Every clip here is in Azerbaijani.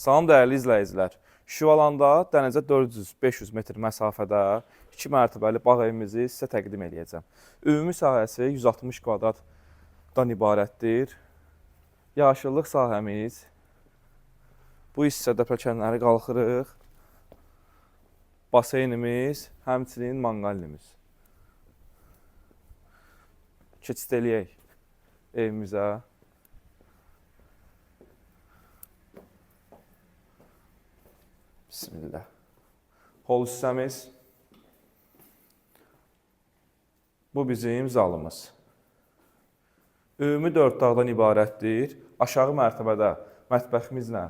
Salam dəyərli izləyicilər. Şivalanda dənizə 400-500 metr məsafədə 2 mərtəbəli bağ evimizi sizə təqdim eləyəcəm. Ümumi sahəsi 160 kvadratdan ibarətdir. Yaşıllıq sahəmiz. Bu hissədə pəkənləri qalxırıq. Baseynimiz, həmçinin manqalimiz. Keçid eləyək evimizə. Bismillah. Hol hissəmiz. Bu bizim zalımız. Ümumi 4 otaqdan ibarətdir. Aşağı mərtəbədə mətbəximizlə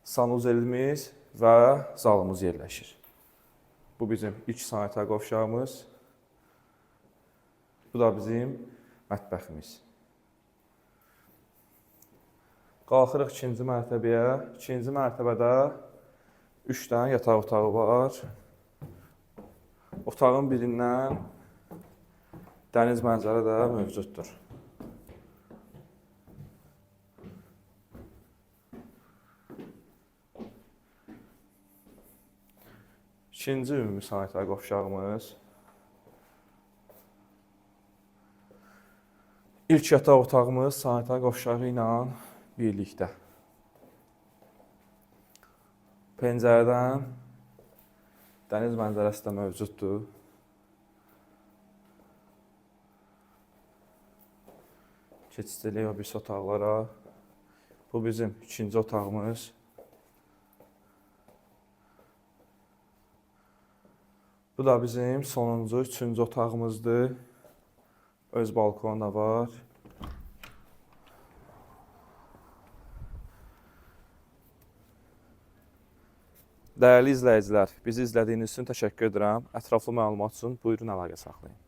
sanuzelimiz və zalımız yerləşir. Bu bizim ilk sanitar qovşağımız. Bu da bizim mətbəximiz. Qalxırıq ikinci mərtəbəyə. İkinci mərtəbədə 3 dənə yataq otağı var. Otağın birindən dəniz mənzərə də mövcuddur. İkinci ümumi sanitar qovşağımız. İlk yataq otağımız sanitar qovşağı ilə birlikdə. Pəncərədən dəniz mənzərəsi də mövcuddur. Keçid eləyək o birisi otaqlara. Bu bizim ikinci otağımız. Bu da bizim sonuncu, üçüncü otağımızdır. Öz balkonu da var. Dəyərli izləyicilər, bizi izlədiyiniz üçün təşəkkür edirəm. Ətraflı məlumat üçün buyurun əlaqə saxlayın.